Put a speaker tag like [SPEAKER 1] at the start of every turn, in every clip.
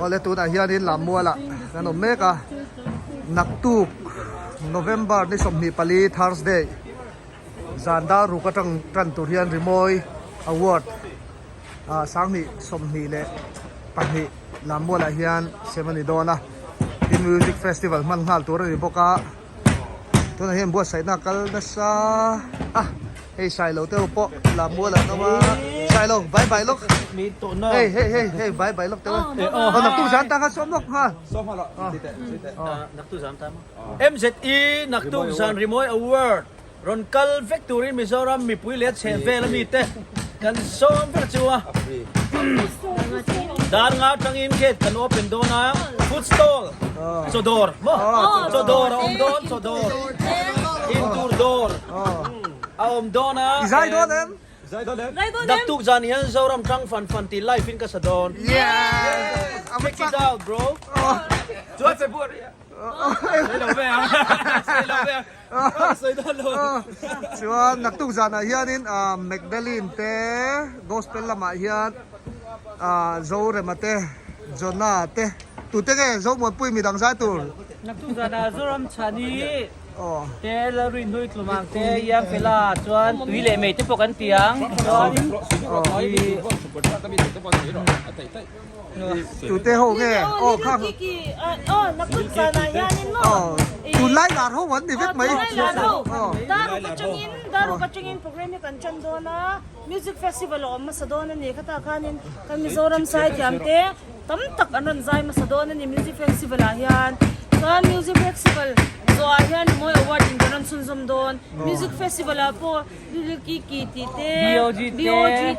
[SPEAKER 1] Awle tunah hianin Lammualah kan awm mek a, naktuk November ni 24 Thursday zan dar ruk atang tan tur hian Rimawi Award ah 2022 Lammualah hian sem a ni dawn a, tin Music Festival hman nghal tur a ni bawk a. Tunah hian buatsaihna a kal nasa a, hei Sailo te ho pawh Lammual an awm a, Sailo bye bye lawk, hei hei hei hei bye bye lawk teuh e, aw naktuk zan ta kha sawm lawk nghal.
[SPEAKER 2] MZE naktuk zan Rimawi Award rawn kal vek turin Mizoram mipui leh chheh vel ami te kan sawm vek chu a. Dar nga atangin gate kan open dawn a, food stall chaw dawr maw chaw dawr a awm dawn chaw dawr intur dawr a awm dawn a.
[SPEAKER 1] I zai dawn em?
[SPEAKER 2] Daktuk zan hian Zoram tang fan fan tih live in ka sa dawn. Check it out bro. Chuan
[SPEAKER 1] Chuan naktuk zanah hianin Magdalene te gospel lamah hian Zorema te Jonah te tute nge Zomuanpui midang zai tur.
[SPEAKER 3] Naktuk zanah Zoram Chhani te Lalrinhlui Tlumang te Iangfela chuan tui leh mei te pawh kan ti ang chuan
[SPEAKER 1] Tute ho nge aw kha aw tunlai lar ho an ni vek mai
[SPEAKER 4] Daruk atangin program hi kan tan dawn a music festival a awm hmasa dawn a ni khatah khanin kan Mizoram zaithiam te tam tak an rawn zai hmasa dawn a ni music festival ah hian chuan music festival zawhah hian Rimawi award in kan rawn chhunzawm dawn music festival ah pawh Lilkiki tih te, BOG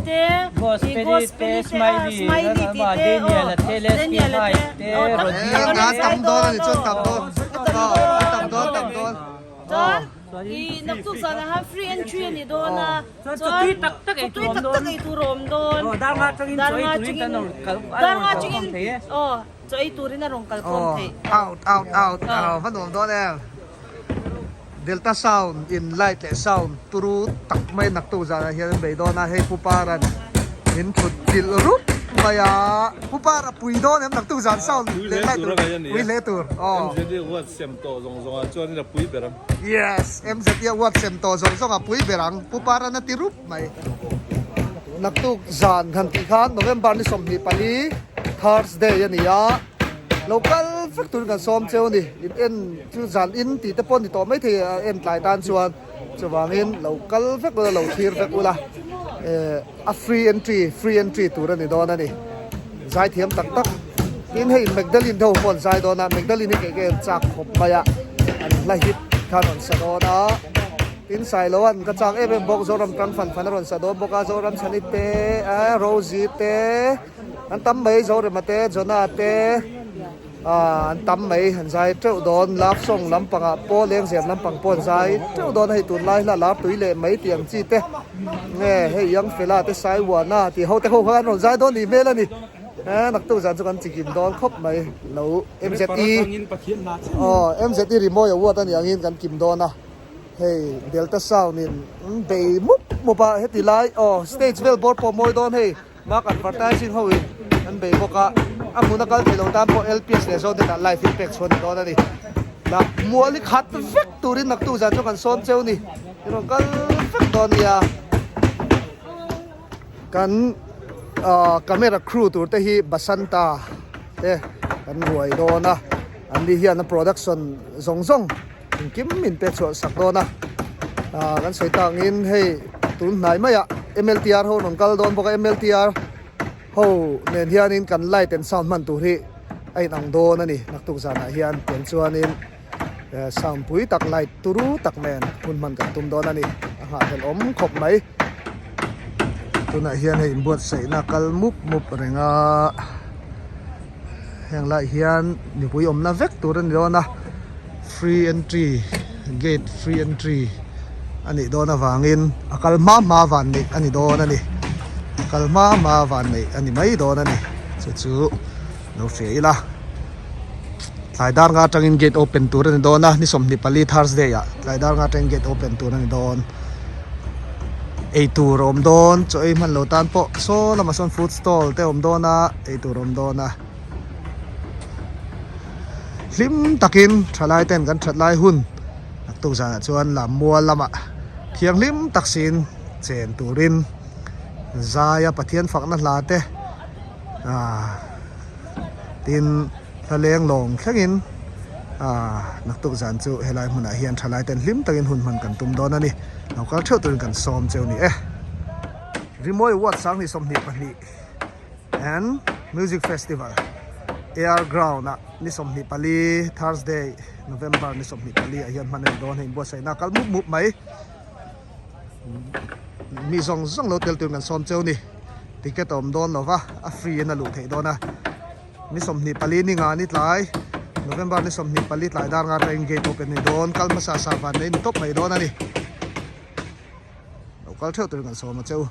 [SPEAKER 4] te, Gospel te, Smiley tih te, Daniel a te, aw tam tak an rawn zai dawn aw, a tam dawn chuan i naktuk zanah khan free entry a ni dawn a, chuan chaw tui tak tak ei tur a awm dawn, dar nga atangin aw chaw ei turin a rawn kalkhawm theih.
[SPEAKER 1] Out out out va nuam dawn em. Delta sound in light leh sound turu tak mai naktuk zanah hian an bei dawn a, hei Pu Paran min thut chilh rup mai a, Pu Par a pui dawn em naktuk zan sound leh light tur pui hle tur aw.
[SPEAKER 5] MZI award sem tawh zawng zawng ah chuan in a pui ber ang.
[SPEAKER 1] Yes, MZI award sem tawh zawng zawng ah pui ber ang, Pu Paran a ti rup mai. Naktuk zan han tih khan November ni 24 Thursday a ni a. Lo kal vek turin kan sawm cheu a ni. In en chu zan in tih te pawh ni tawh maithei a en tlai tan chuan chuvangin lo kal vek ula lo thlir vek ula eh a free entry free entry tur a ni dawn a ni. Zaithiam tak tak tin hei Magdalene te ho pawh an zai dawn a Magdalene hi kei ka en chak khawp mai a an hla hit kha an rawn sa dawn a tin Sailoan ka chak em em bawk Zoram tang fan fan a rawn sa dawn bawk a Zoram Chhani te eh Rosie te. An tam mai Zorema te Jonah te ah an tam mai an zai teuh dawn love song lampangah pawh lengzem lampang pawh an zai teuh dawn a hei tunlai hla lar tui leh mai tih ang chi te nge hei young fella te Saiwana tih ho te ho kha an rawn zai dawn nih hmel a ni eh naktuk zan chu kan chikim dawn khawp mai lo MZE aw MZE rimawi award a nih angin kan kim dawn a. Hei Delta Sound in bei mup mup a heti lai aw stage vel bawr pawh mawi dawn hei mark advertising ho in an bei bawk a a hmun a kal thei lo tan pawh LPS leh zawn te tah live in pek chhuah a ni dawn a ni nak mual hi khat vek turin naktuk zan chu kan sawn cheu ni i rawn kal vek dawn nia kan ah camera crew tur te hi Basanta te kan ruai dawn a an ni hian a production zawng zawng. Engkim min pek chhuah sak dawn a, ah kan sawi tak angin hei tun hnai maiah MLTR ho rawn kal dawn bawk a, MLTR ho nen hianin kan light and sound hman tur hi a inang dawn a ni naktuk zanah hian tiang chuanin eh sound pui tak light turu tak nen hun hman kan tum dawn a ni a nghahhlelh awm khawp mai. Tunah hian hei inbuatsaihna kal mup mup reng a. Heng lai hian mipui awmna vek tur a ni dawn a, free entry gate free entry a nih dawn avangin a kal hma hma van neih a ni dawn a ni, a kal hma hma van neih a ni mai dawn a ni chu chu lo hria ila tlai dar nga atangin gate open tur a ni dawn a ni 24 Thursday ah tlai dar nga atangin gate open tur a ni dawn. Eitur a awm dawn chaw ei hman lo tan pawh saw lamah sawn food stall te a awm dawn a eitur a awm dawn a. Hlim takin thalai ten kan that lai hun naktuk zanah chuan lammual lamah thianghlim tak siin chen turin zaia Pathian fakna hla te ah tin hla leng lawng thlengin ah naktuk zan chu helai hmunah hian thalai ten hlim takin hun hman kan tum dawn a ni. Lo kal theuh turin kan sawm cheu ni e. Rimawi Award 2022 and Music Festival Air Ground ah ni 24 Thursday November ni 24 ah hian hman a ni dawn hei inbuatsaihna a kal mup mup mai. Mi zawng zawng lo tel turin kan sawm cheu ni. Ticket a awm dawn lo va a free in a luh theih dawn a. Ni 24 ni nga ni tlai November ni 24 tlai dar nga atangin gate open a ni dawn kal hmasa sa van nei ni tawp mai dawn a ni. Lo kal theuh turin kan sawm a che u.